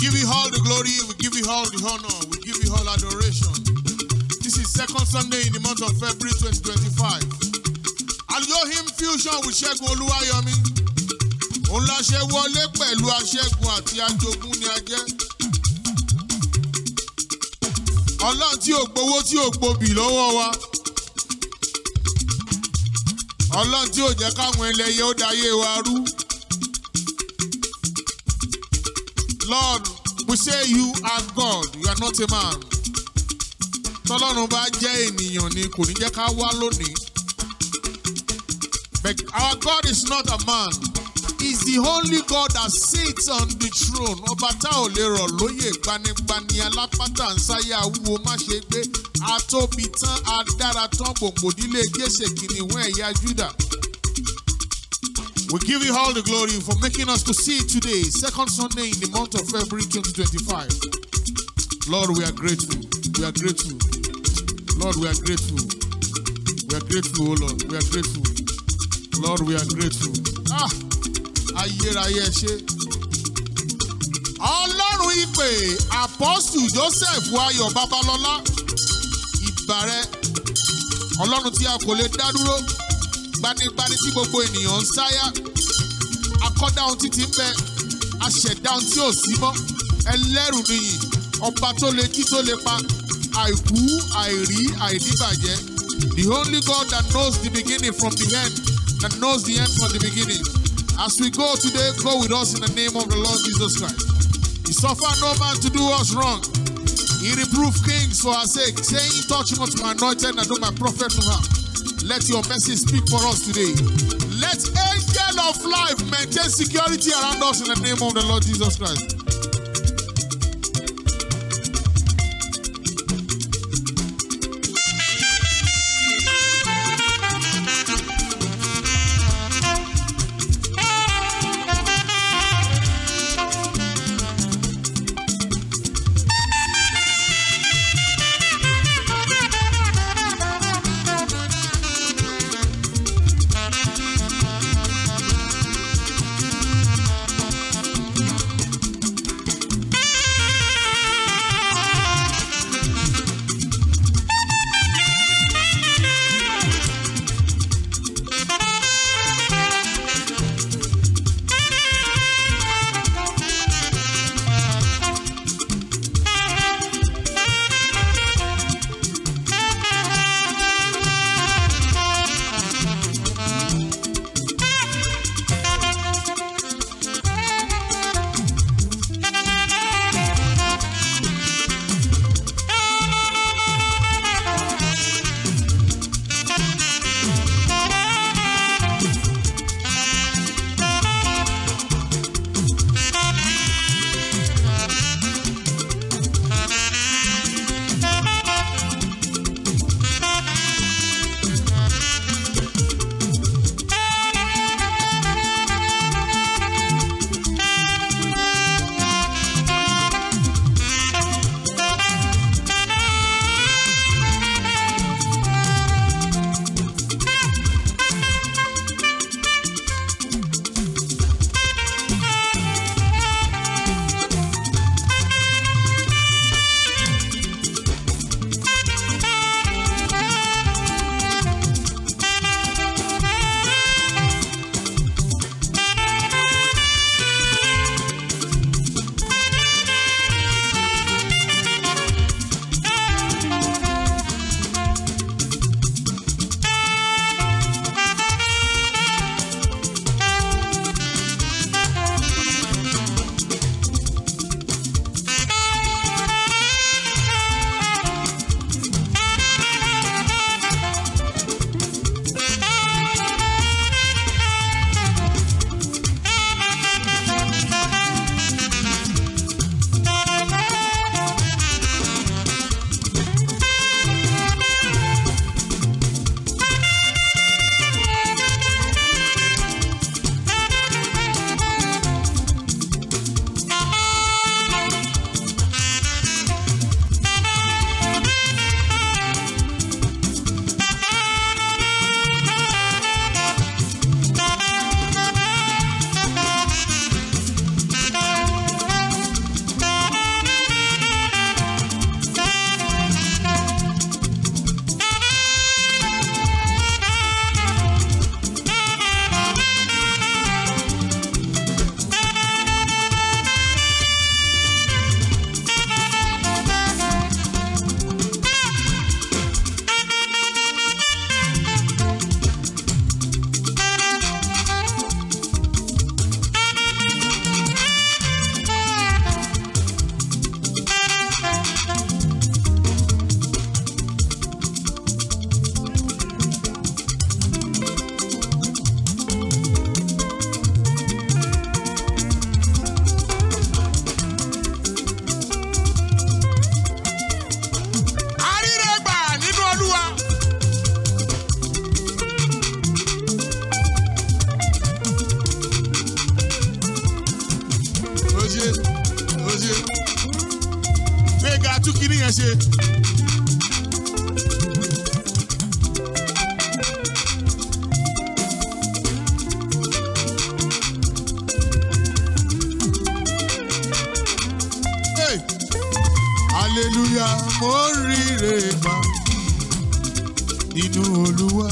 Give you all the glory, we give you all the honor, we give you all adoration. This is second Sunday in the month of February 2025. Àlùjọ Hymn Fusion with Ṣẹ́gun Olúwayọ̀mí. Òun la ṣe wọlé pẹ̀lú aṣẹ́gun àti ajogún ni a jẹ́. Ọlọ́run tí ò gbowó tí ò gbobì lọ́wọ́ wa. Ọlọ́run tí ò jẹ́ káwọn ẹlẹ́yẹ ó dayé wa rú. Lord, we say you are God, you are not a man. Tọ́lọ́run bá jẹ́ ènìyàn ni kò ní jẹ́ ká wá lónìí. But our God is not a man. He's the only God that sits on the throne. Ọba tá ò lè rọ̀ lóyè gbanigbani alápátá ń sáyà wúwo má ṣe gbé. Atóbi tán, adára tán, gbòǹgbòdílé Jésè kìnìún ẹ̀yà Júdà. We give you all the glory for making us to see today, second Sunday in the month of February 2025. Lord, we are grateful. We are grateful. Lord, we are grateful. We are grateful, oh Lord. We are grateful. Lord, we are grateful. Ah! Ayérayé ẹ ṣé. Ọlọ́run ìpè Apostle Joseph Ayọ̀ Babalọ́lá ìbàrẹ̀ Ọlọ́run tí a kò lè dá dúró gbanigbani tí gbogbo ènìyàn ń sáyà akọ́dá ohun títí ń bẹ aṣẹ̀dá ohun tí ò sí mọ́ ẹlẹ́rù nìyí ọba tó lè jí tó lè pa àìkú àìrí àìdíbàjẹ́. The only God that knows the beginning from the end, that knows the end from the beginning. As we go today, go with us in the name of the Lord Jesus Christ. He suffered no man to do us wrong. He reproved kings for our sake, saying, touch not my anointed and do my prophet no harm. Let your mercy speak for us today. Let angel of life maintain security around us in the name of the Lord Jesus Christ. ṣe. Hey! Hallelujah, mo ríre gbà nínú Olúwa.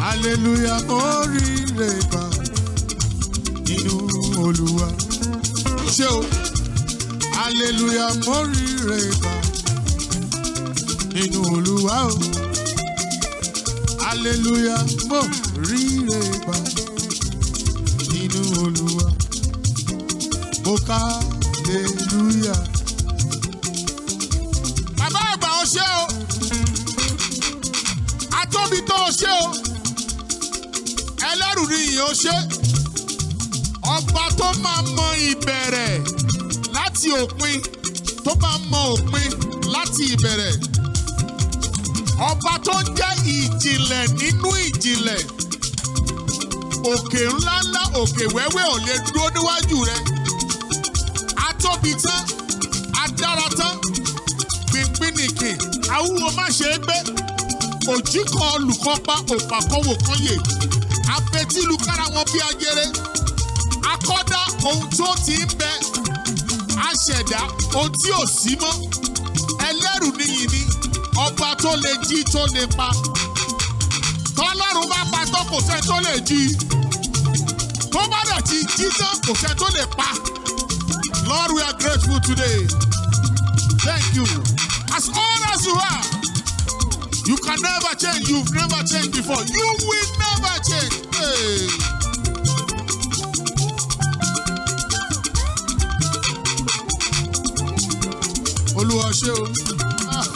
Hallelujah, mo ríre gbà nínú Olúwa. Ṣé o? Hallelujah, mo ríre gbà nínú Olúwa o. Hallelujah, mo ríre gbà nínú Olúwa. Mo ká hallelujah. Bàbá àgbà o ṣé o. Atóbi tó o ṣé o. Ẹlẹ́rù ni ìyìn o ṣé. Ọba tó máa mọ ìbẹ̀rẹ̀ láti òpin, tó máa mọ òpin láti ìbẹ̀rẹ̀. Ọba tó ń jẹ́ ìjìnlẹ̀ nínú ìjìnlẹ̀. Òkè ńláńlá, òkè wẹ́wẹ́ ò lè dúró níwájú rẹ̀. Atóbi tán, adára tán, pínpín-nìkìn, awúwo má ṣe é gbé. Òjì kan olùkọ́ pa òpàkọ́wò kan yè. Abetilukára wọn bí ajere. Akọ́dá ohun tó ti ń bẹ. Aṣẹ̀dá ohun tí ò sí mọ́. Ẹlẹ́rù níyì ni ọba tó lè jí tó lè pa. Tọ́lọ́run bá pa tán kò sẹ́ni tó lè jí. Tó bá dẹ̀ ti jí tán kò sẹ́ni tó lè pa. Lord, we are grateful today. Thank you. As old as you are, you can never change. You've never changed before. You will never change. Hey. Olúwa ṣé o. Ah.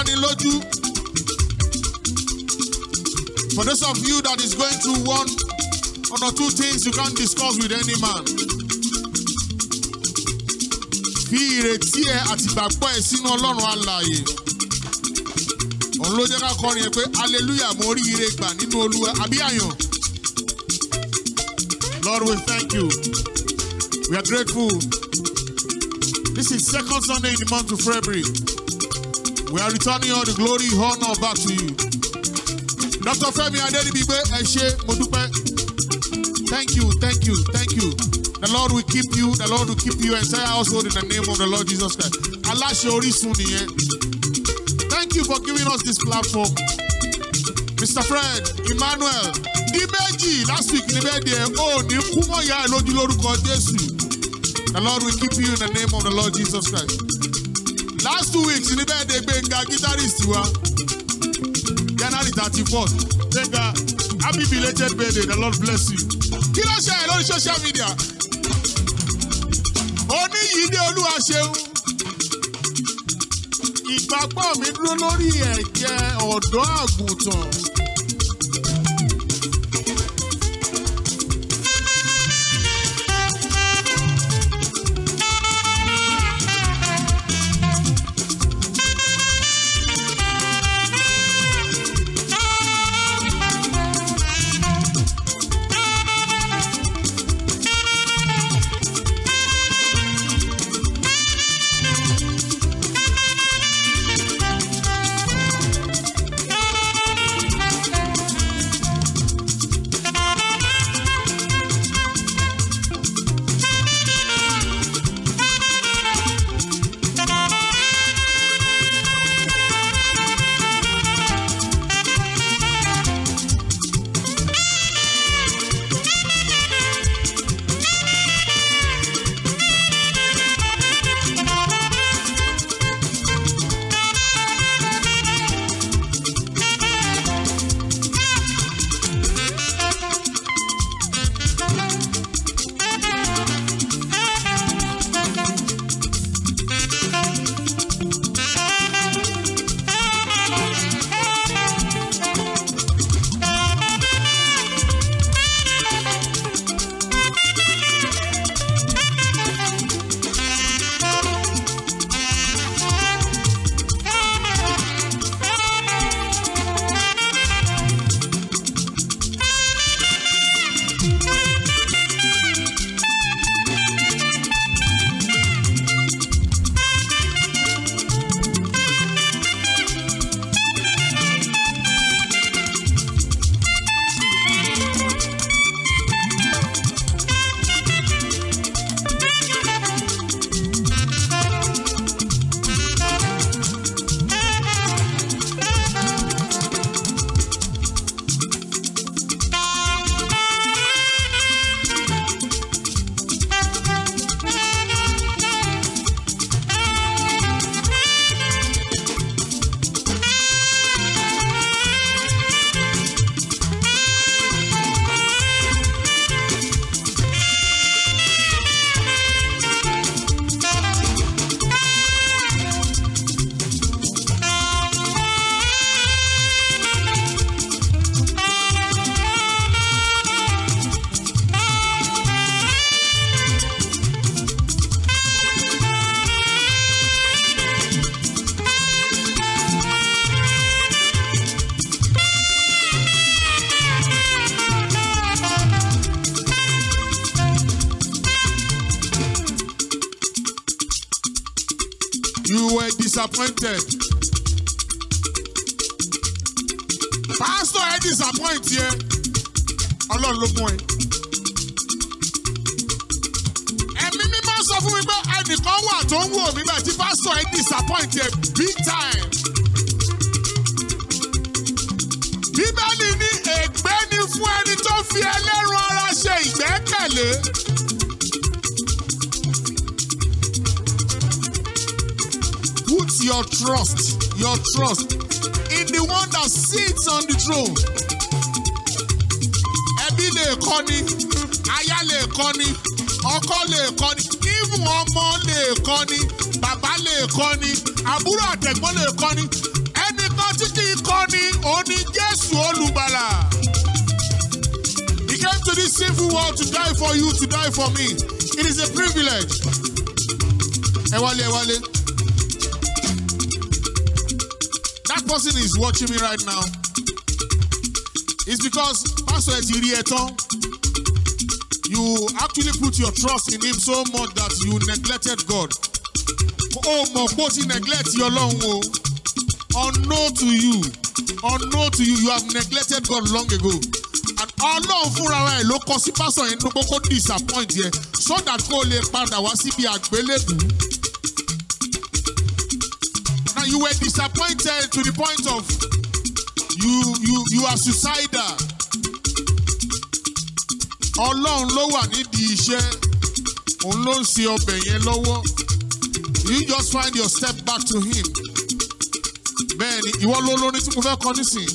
Ìdánilójú. For those of you that is going through one or two things you can't discuss with any man. Fi ìrètí ẹ àti ìgbàgbọ́ ẹ sínú Ọlọ́run alààyè. Òun ló jẹ́ ká kọrin ẹ pé hallelujah, mo rí ire gbà nínú Olúwa àbí àyàn. Lord, we thank you. We are grateful. This is second Sunday in the month of February. We are returning all the glory, honor back to you. Dr. Femi Aderibigbe, ẹ ṣé, mo dúpẹ́. Thank you, thank you, thank you. The Lord will keep you. The Lord will keep you entire household in the name of the Lord Jesus Christ. Aláṣẹ Orísun nìyẹn. Thank you for giving us this platform. Mr. Fred, Emmanuel, Dimeji, last week ní birthday, ó ní kú mọ́ ìyá ẹ̀ lójú lórúkọ Jésù. The Lord will keep you in the name of the Lord Jesus Christ. Last 2 weeks ní birthday Gbenga, guitarist wa. January 31st. Gbenga, happy belated birthday. The Lord bless you. Kí ló ṣe ẹ̀ lórí social media? Oníyìí ní Olúwa ṣeun. Ìgbàgbọ́ mi dúró lórí ẹ̀jẹ̀ ọ̀dọ́ àgùntàn. You were disappointed. Pastor ẹ disappoint yẹ. Ọlọ́run ló mú ẹ. Ẹ̀mí mímọ́ sọ fún mi pé ẹnìkan wà tó ń wò mí bẹ́ẹ̀ tí pastor ẹ disappoint yẹ big time. Bíbélì ní ègbé ni fún ẹni tó fi ẹlẹ́ran ara ṣe ìgbẹ́kẹ̀lé. Put your trust in the one that sits on the throne. Ẹbí lè kọ́ni, aya lè kọ́ni, ọkọ lè kọ́ni, even ọmọ lè kọ́ni, bàbá lè kọ́ni, àbúrò àtẹ̀gbọ́n lè kọ́ni. Tí kì í kọ́ni, òun ni Jésù Olùgbàlà. He came to this sinful world to die for you, to die for me. It is a privilege. Ẹ wálé, ẹ wálé. That person is watching me right now. It's because Pastor ẹ ti rí ẹ tán. You actually put your trust in him so much that you neglected God. Ó mọ̀ pé ó ti neglect Ọlọ́run o. Unknown to you, unknown to you, you have neglected God long ago. And Ọlọ́run fúnra ẹ̀ ló kọ sí pásọ̀ yẹn pé kó disappoint yẹn so that kó lè padà wá síbi àgbélébùú. Now you were disappointed to the point of you are suicidal. Ọlọ́run ló wà nídìí iṣẹ́, òun ló ń ṣe ọbẹ̀ yẹn lọ́wọ́. You just find your step back to him. Bẹ́ẹ̀ni, ìwọ ló lórin tí mo fẹ́ kọ nísìnyí.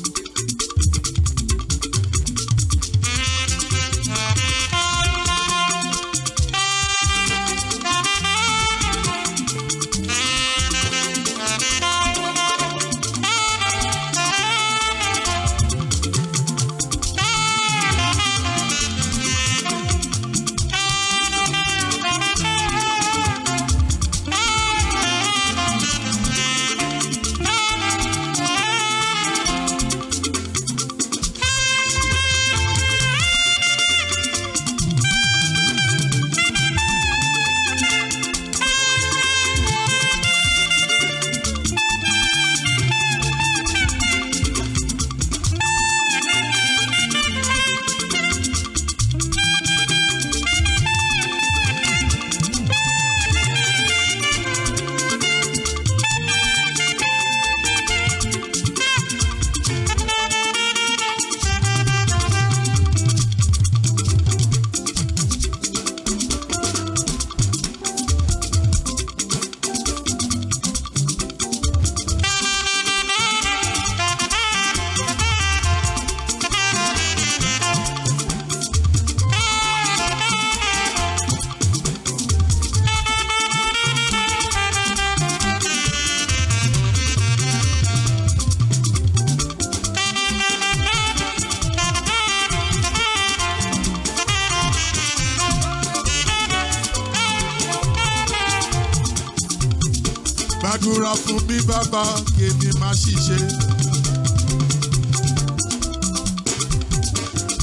Gbàdúrà fún mi bàbá kèmí má ṣìṣe.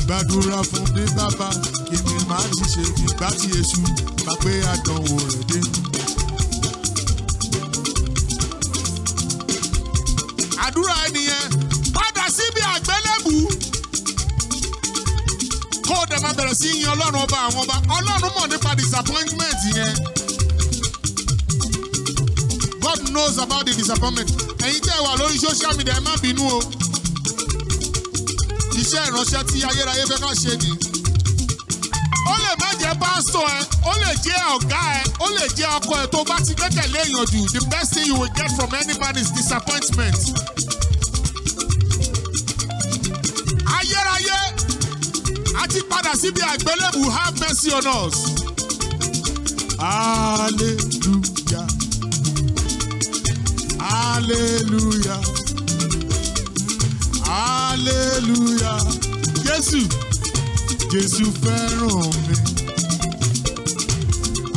Gbàdúrà fún mi bàbá kèmí má ṣìṣe. Ìgbà tí èṣù bá gbé àdánwò rẹ̀ dé. Àdúrà ẹnìyẹn padà síbi àgbélébùú. Kó o dẹ̀ máa bẹ̀rẹ̀ sí yin Ọlọ́run ọba àwọn ọba. Ọlọ́run mọ̀ nípa disappointment yẹn. God knows about the disappointment. Ẹ̀yin tẹ́ ẹ wà lórí social media, ẹ má bínú o. Iṣẹ́ ìránṣẹ́ tí ayérayé fẹ́ ká ṣe ni. Ó lè má jẹ́ pásítọ̀ ẹ, ó lè jẹ́ ọ̀gá ẹ, ó lè jẹ́ ọkọ ẹ tó bá ti gbẹ́kẹ̀lé èèyàn jù. The best thing you will get from any man is disappointment. Ayérayé a ti padà síbi àgbélébùú, have mercy on us. Hallelujah. Hallelujah. Hallelujah. Jésù, Jésù fẹ́ràn mi.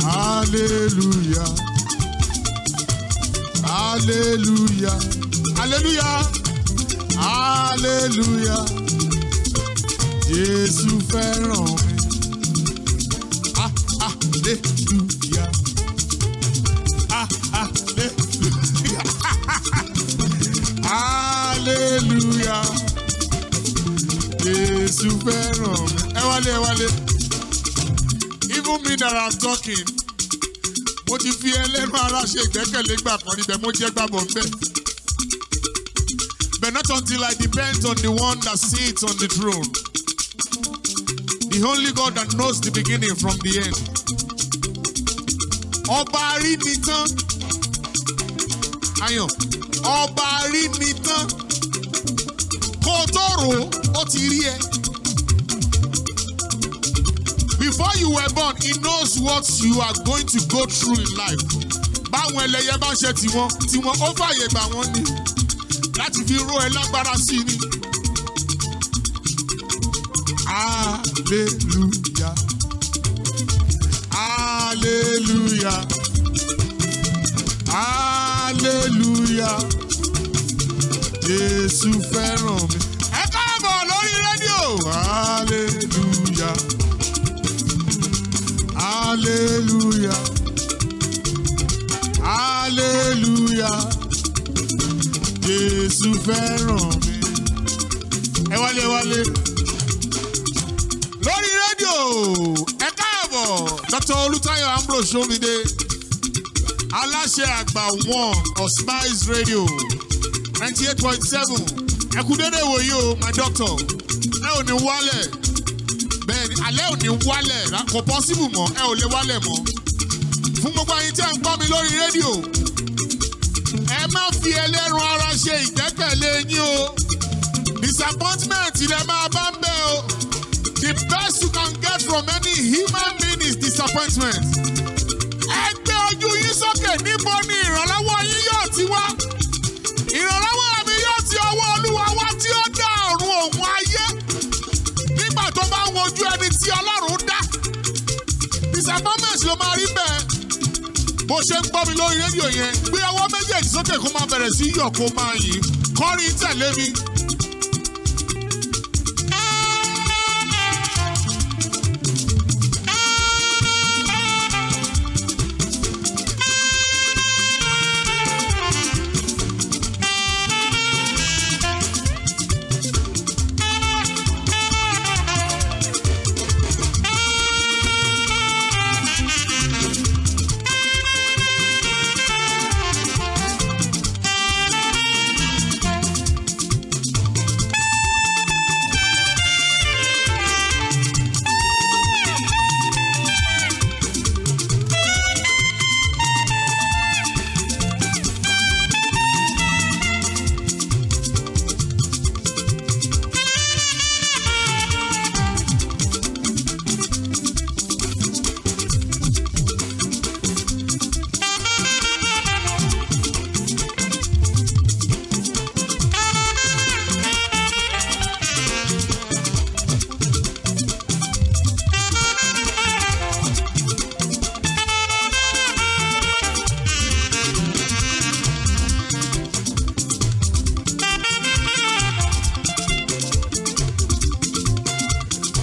Hallelujah. Hallelujah. Hallelujah. Hallelujah. Jésù fẹ́ràn mi. Hallelujah. Hallelujah. Hallelujah. Jésù fẹ́ràn mi. Ẹ wálé, ẹ wálé. Even me that I'm talking, mo ti fi ẹlẹ́nu ara ṣe ìgbẹ́kẹ̀lé gbà kan níbẹ̀, mo jẹ́ gbàgbọ́ ńbẹ̀. But not until I depend on the one that sits on the throne. The only God that knows the beginning from the end. Ọba rí ni tán. Ayọ̀, ọba rí ni tán. Kó o tó rò ó, ó ti rí ẹ. Before you were born, he knows what you are going to go through in life. Báwọn ẹlẹ́yẹ bá ṣe tiwọn, tiwọn ó fàyè gbà wọ́n ni. láti fi ró ẹ lágbára sí ni. Hallelujah. Hallelujah. Hallelujah. Jésù fẹ́ràn mi. Ẹ káàbọ̀ lórí rédíò. Hallelujah. Hallelujah. Hallelujah. Jésù fẹ́ràn mi. Ẹ wálé wálé. Lórí rédíò, ẹ káàbọ̀. Dr. Olútáyọ̀ Ambrose Somide, aláṣẹ àgbà one of Spice Radio 98.7. Ẹ kú dédé ìwòyí o, my doctor. Ẹ ò ní wálẹ̀. Bẹ́ẹ̀ni, alẹ́ ò ní wálẹ̀. Kò possible mọ́, ẹ ò lè wálẹ̀ mọ́. Fún gbogbo ẹ̀yin tí ẹ ń gbọ́ mi lórí rédíò, ẹ má fi ẹlẹ́ran ara ṣe ìgbẹ́kẹ̀lé yín o. Disappointment ilẹ̀ máa bá ń bẹ́ o. The best you can get from any human being is disappointment. Ẹ gbé ojú yín sókè, níbo ni ìrànlọ́wọ́ yín yóò ti wá? Ìrànlọ́wọ́ mi yóò ti ọwọ́ Olúwa wá tí ó dá ọ̀run òun ayé. Nígbà tó bá ń wojú ẹni tí Ọlọ́run dá. Disappointment ló máa rí bẹ́ẹ̀. Bó ṣe ń gbọ́ mi lórí rédíò yẹn, gbé ọwọ́ méjèèjì sókè kó máa bẹ̀rẹ̀ sí yọ̀ kó máa yìn. Kọrin tẹ̀lé mi.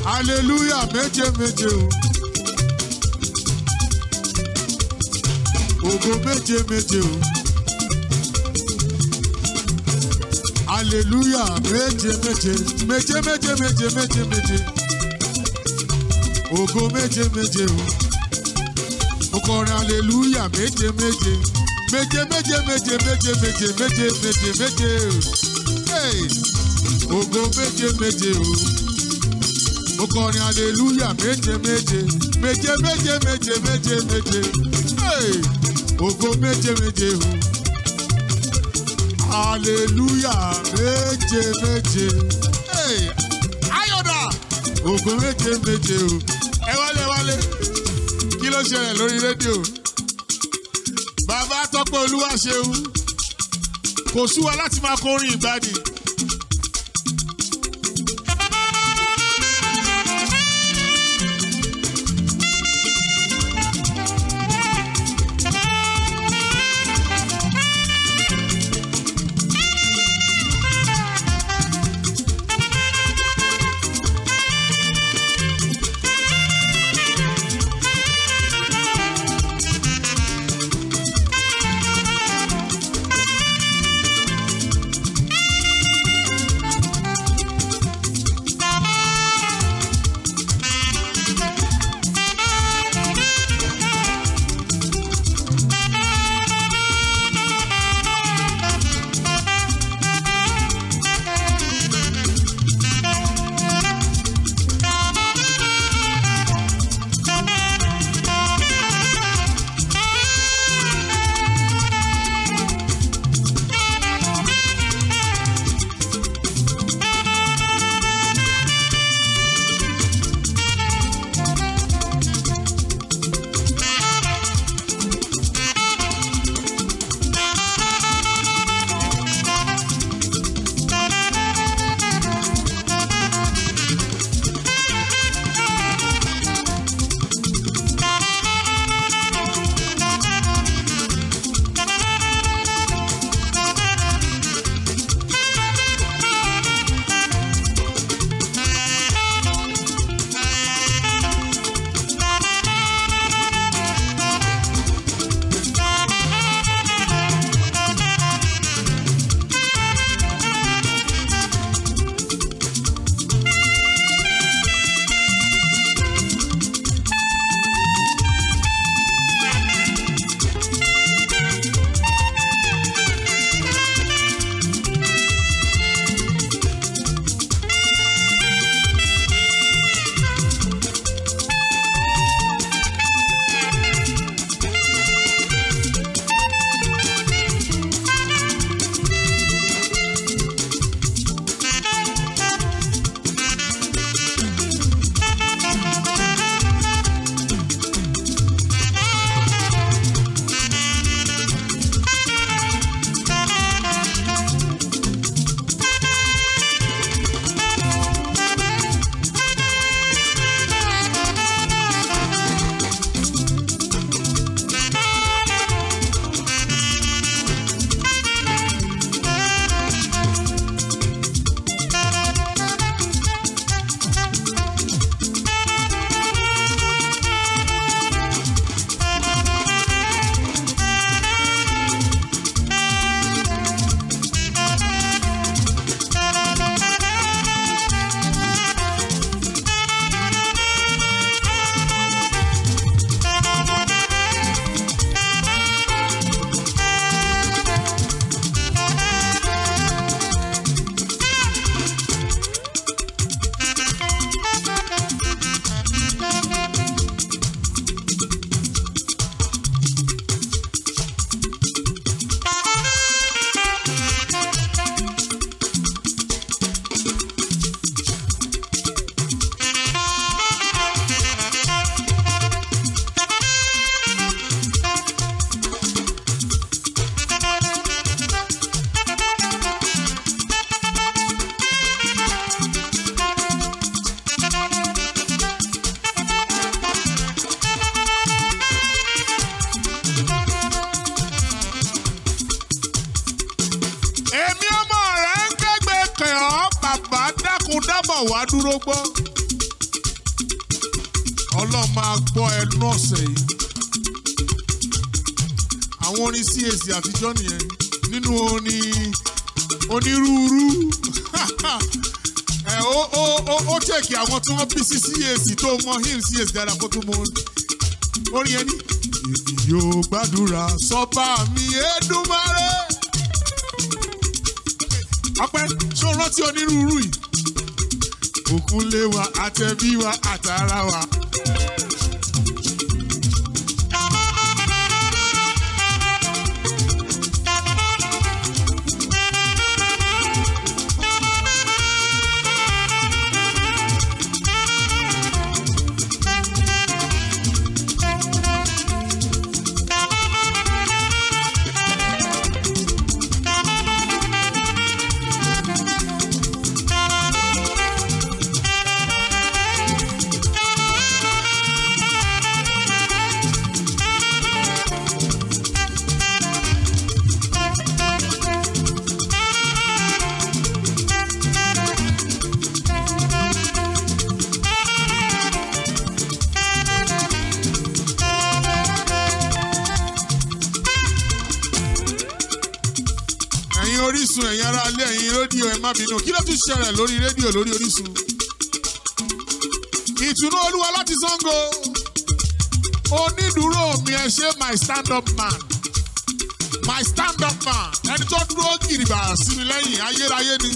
Hallelujah méje méje o. Ògo méje méje o. Hallelujah méje méje méje méje méje méje méje. Ògo méje méje o. Mo kọrin hallelujah méje méje méje méje méje méje méje méje méje méje o. Hey! Ògo méje méje o. Mo kọrin hallelujah méje méje méje méje méje méje méje. Hey! Ògo méje méje o. Hallelujah méje méje. Hey! Ayọ̀dà! Ògo méje méje o. Ẹ wálé wálé. Kí ló ṣẹlẹ̀ lórí rédíò? Bàbá Tọ́pẹ́ Olúwaṣeun. Kò sú wa láti máa kọrin ìgbàanì. bọ̀ wá dúró gbọ́. Ọlọ́run máa gbọ́ ẹnu ọ̀sẹ̀ yìí. Àwọn orin CAC àtijọ́ nìyẹn nínú orin onírúurú. Ẹ ó tẹ̀kì àwọn tí wọ́n bí sí CAC tó mọ hymn CAC dáadáa kó tó mọ orin yẹn ní. Èmi yóò gbàdúrà sọ́ba mi Èdùmàrè. Ọpẹ́ ṣó rántí onírúurú yìí? Òkúnlé wa àtẹ̀bí wa àtàrà wa. Orísun ẹ̀yin ará ilé ẹ̀yin rédíò ẹ má bínú kí ló tún ṣẹlẹ̀ lórí rédíò lórí Orísun. Ìtùnú Olúwa láti Ṣàngó onídùúró mi ẹ ṣe my stand up man, my stand up man, ẹni tó dúró gìrìbà sí mi lẹ́yìn ayérayé ni.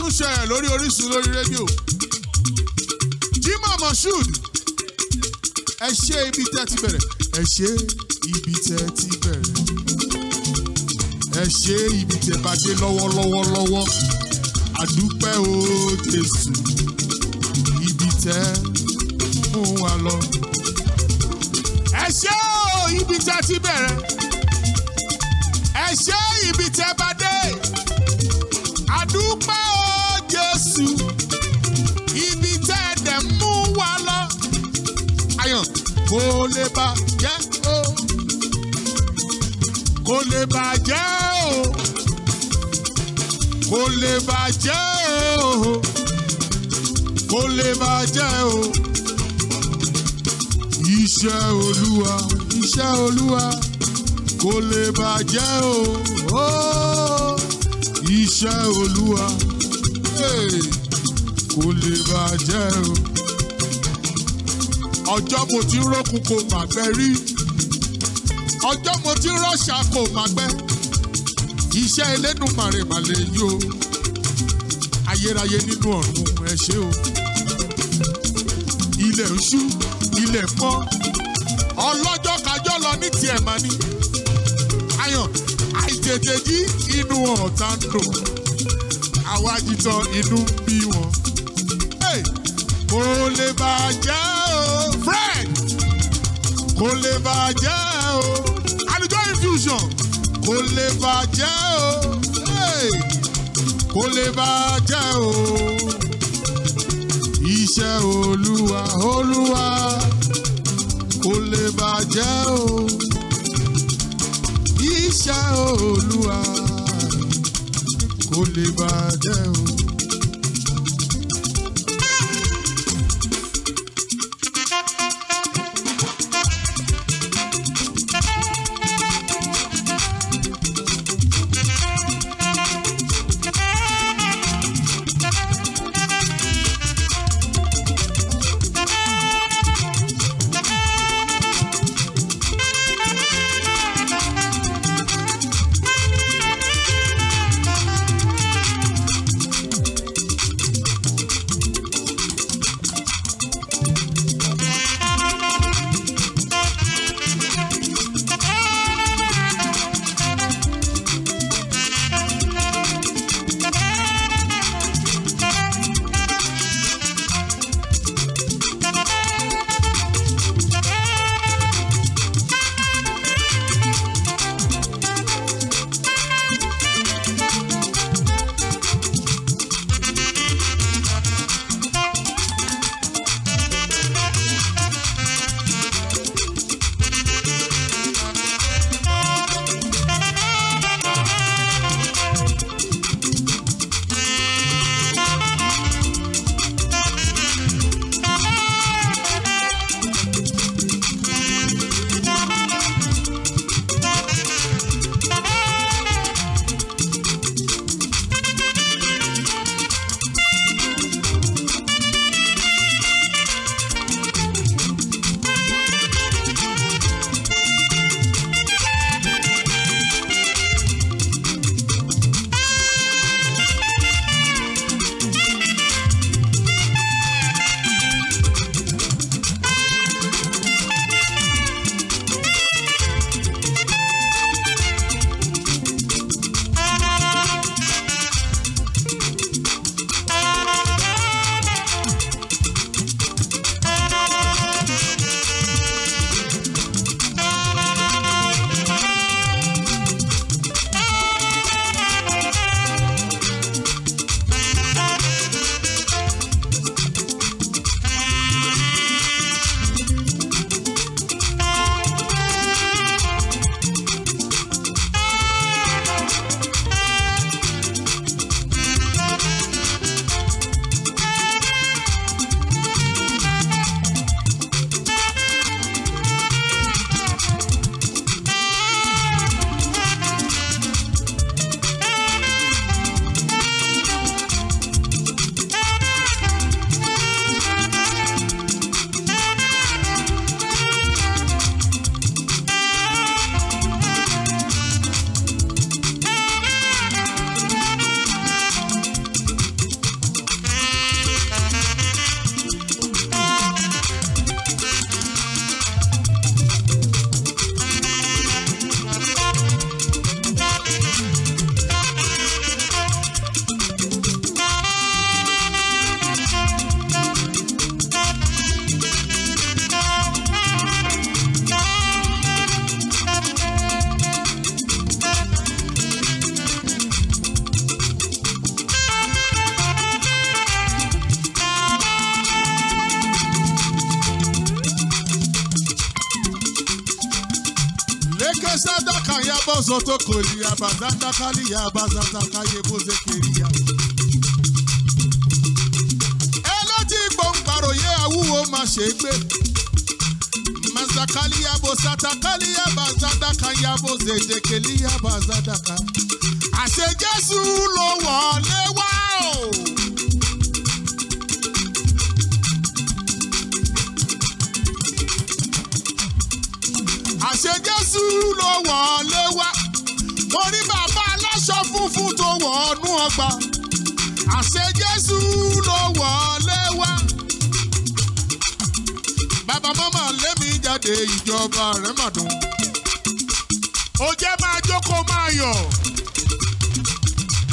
Ìyanu ṣẹlẹ̀ lórí Orísun lórí rédíò. Jimoh Moshood, ẹ ṣe ibi tẹ́ ti bẹ̀rẹ̀. Ẹ ṣe ibi tẹ́ ti bẹ̀rẹ̀. Ẹ ṣe ibi tẹ́ bá dé lọ́wọ́lọ́wọ́ lọ́wọ́. Àdúpẹ́ o Jésù, ibi tẹ́ mú wa lọ. Ẹ ṣe o ibi tẹ́ ti bẹ̀rẹ̀. Ẹ ṣe ibi tẹ́ bá dé. Àdúpẹ́ o Jésù, ibi tẹ́ dẹ̀ mú wa lọ. Ayọ̀ kò lè bàjẹ́ o, kò lè bàjẹ́ o, kò lè bàjẹ́ o, kò lè bàjẹ́ o. Iṣẹ́ Olúwa, iṣẹ́ Olúwa, kò lè bàjẹ́ o. Iṣẹ́ Olúwa, kò lè bàjẹ́ o. Ọjọ́ mo ti rókun kò mà gbẹ rí. Ọjọ́ mo ti rọ́ṣà kò mà gbẹ. Iṣẹ́ Elédùmarè mà lè yí o. Ayérayé nínú ọ̀run ẹ ṣé o. Ilẹ̀ ń ṣú, ilẹ̀ mọ́. Ọlọ́jọ́ kájọ́ lọ ní tiẹ̀ mà ní. Ayọ̀ àìtètè jí inú ọ̀tá ń dùn. Àwa jìtàn inú ń bí wọn. Kò lè bàjẹ́ o. Fred! Kò lè bàjẹ́ o. Àlùjọ infusion. Kò lè bàjẹ́ o. Kò lè bàjẹ́ o. Iṣẹ́ Olúwa, Olúwa. Kò lè bàjẹ́ o. Iṣẹ́ Olúwa. Kò lè bàjẹ́ o. Makaya bozoto kolia bazanda kalia bazanda kaye boze keria. Eloti gbongbaroye awúwo má ṣe gbé. Mazakalia bosata kalia bazanda kaya boze dekelia bazanda ka. Àṣẹ Jésù ló wọlé wá o. Àṣẹ Jésù ló wọlé wá. Mo rí bàbá aláṣọ funfun tó wọnú ọgbà. Àṣẹ Jésù ló wọlé wá. Bàbá mọ́mọ́ lémi jáde ìjọba rẹ̀ mà dùn. Ó jẹ́ máa jókòó máa yọ̀.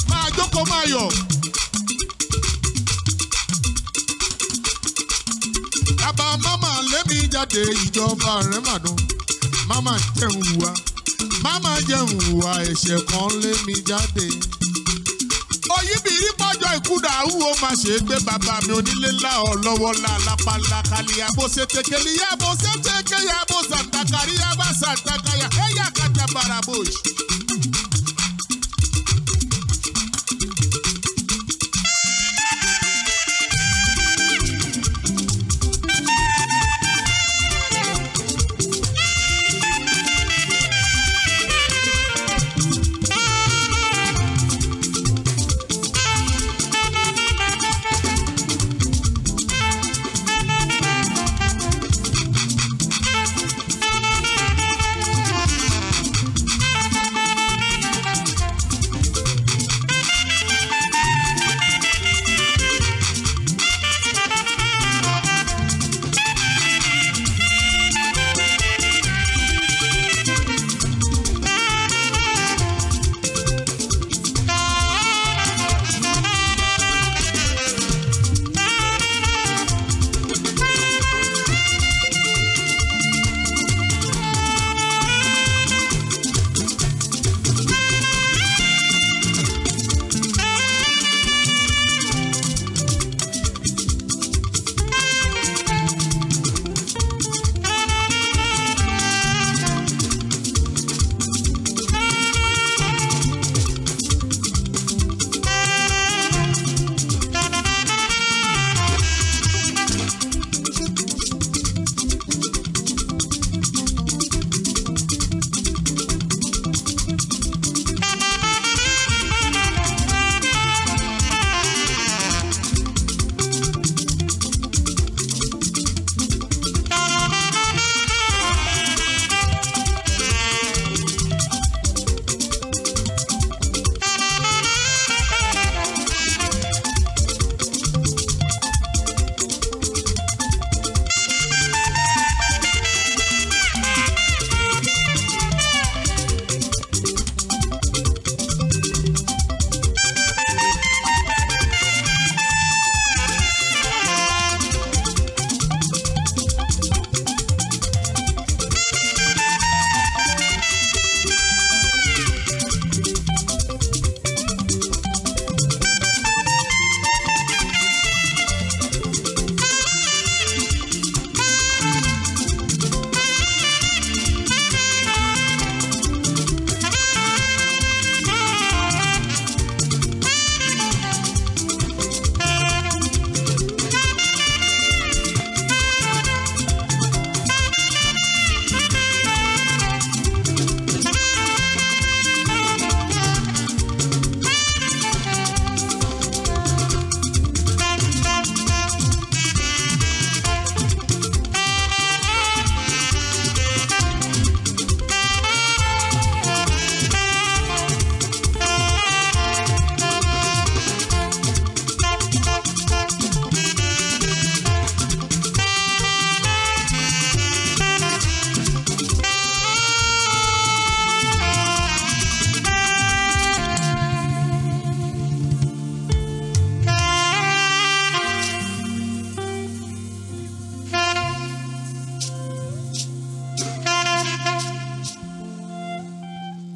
Máa jókòó máa yọ̀. Bàbá mọ́mọ́ lémi jáde ìjọba rẹ̀ mà dùn. Mama jẹun wá, mama jẹun wá, ẹ̀ṣẹ̀ kan lé mi jáde. Oyíbìrí pọ́jọ́ ìkúdà àwúwo máa ṣe gbé bàbá mi onílé ńlá ọlọ́wọ́ ńlá lápálá kálíyà bó ṣe tekeliya bó ṣe tekeya bó sàǹtàkàríyà bá sàǹtàkàyà ẹ̀yà kàtà bàràbòṣ.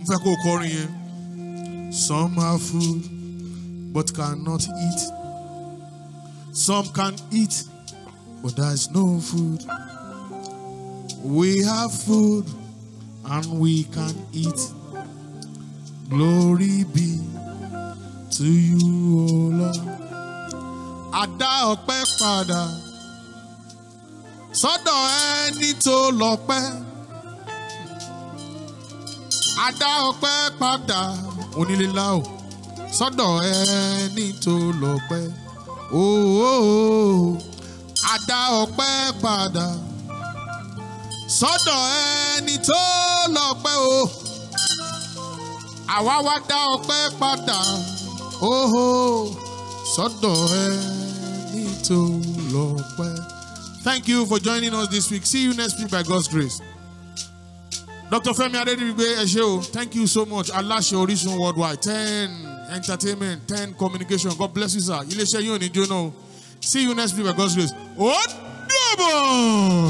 Fẹ́ kó kọrin yẹn. Some have food but cannot eat. Some can eat but there is no food. We have food and we can eat. Glory be to you, O Lord. A dá ọpẹ́ padà sọ́dọ̀ ẹni tó lọ́pẹ́. A dá ọpẹ́ padà onílélá o sọ́dọ̀ ẹni tó lọ́pẹ́. Ooo, a dá ọpẹ́ padà sọ́dọ̀ ẹni tó lọ́pẹ́ o. Àwa wá dá ọpẹ́ padà oho sọ́dọ̀ ẹni tó lọ́pẹ́. Thank you for joining us this week. See you next week by God's grace. Dr. Femi Aderibigbe, ẹ ṣé o. Thank you so much. Aláṣẹ Orísun Worldwide, 10 Entertainment, 10 Communication. God bless you, sir. Ilé-iṣẹ́ yóò ní jóná o. See you next week by God's grace. Ó dàbọ̀!